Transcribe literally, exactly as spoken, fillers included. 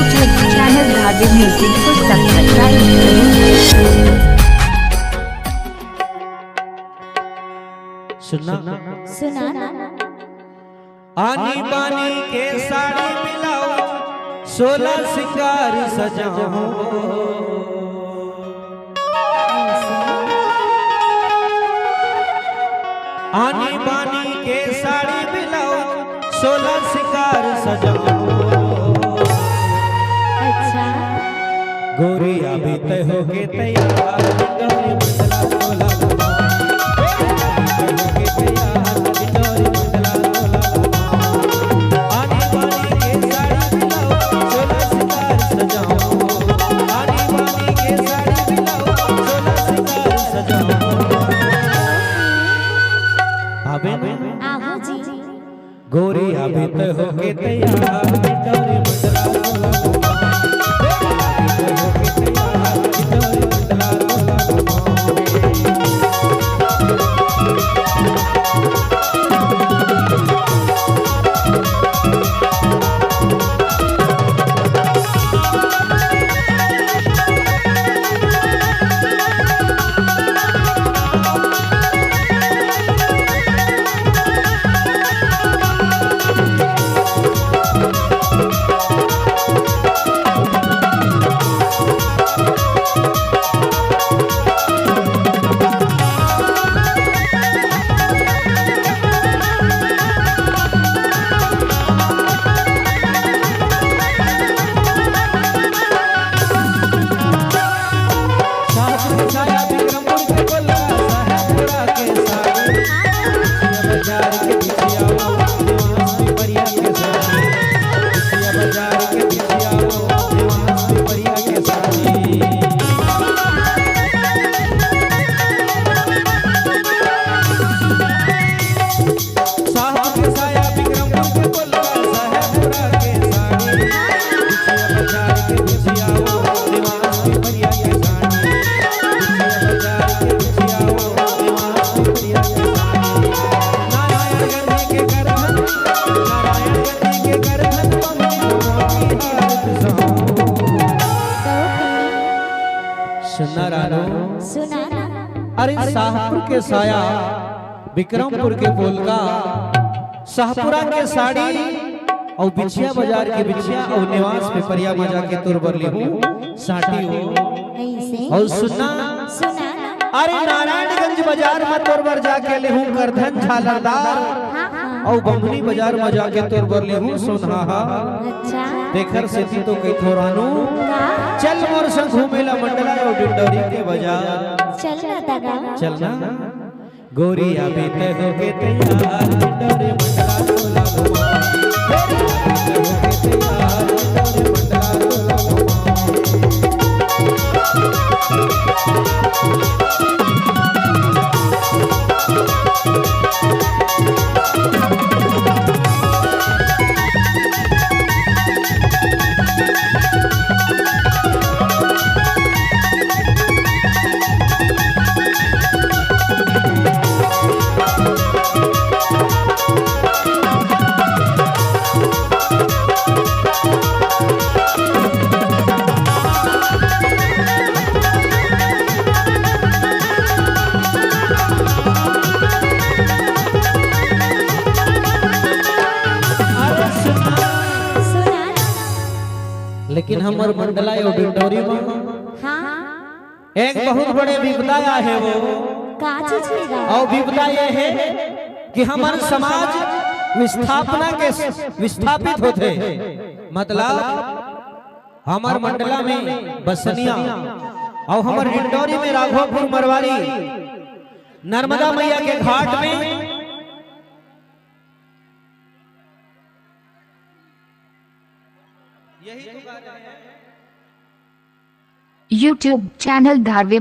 Channel Dhave Music को subscribe करें। सुनना। सुना ना। आनी बानी के साड़ी ब्लाउज, सोला सिंगार सजाऊं। आनी बानी के साड़ी ब्लाउज, सोला सिंगार सजाऊं। अच्छा। गोरी अभी तय होके तैयार, डोरी मंडला सोला। आबे ने? आहो जी। गोरी अभी तो होके तैयार, डोरी मंडला सोला। सुनना रानो। सुना ना। अरे शाहपुर के साया, विक्रमपुर के पोलका, शाहपुरा के साड़ी अउ बिछिया बाजार के बिछिया अउ निवास पे परिया मा जाके तोर बर लेहूं साटी हो। ऐसे? अउ सुनना। सुना ना। अरे नारायणगंज बाजार मा तोर बर जाके लेहूं करधन झालरदार। हाँ, हाँ। अउ बमनी बाजार मा जाके तोर बर लेहूं सोनहा। अच्छा। तेखर सेती तो कहिथों रानू। का? चल मोर संग घूमे ला मंडला अउ डिंडोरी के बाजार। चल ना दादा। चल ना। गोरी अभी तय होके तैयार, डोरी मंडला सोला घुमा। गोरी अभी तय होके तैयार, डोरी मंडला सोला घुमा। अरे सुना। सुना। लेकिन हमर मंडला अउ डिंडोरी मा हाँ। एक बहुत बड़े विपदा आहे वो। का चीज के गा? अउ विपदा ये हे कि हमर समाज विस्थापना के विस्थापित होथे। मतलब हमर मंडला में बसनिया अउ हमर डिंडोरी में राघोपुर मरवारी नर्मदा मैया के घाट में यही तो बात है। YouTube channel धारवे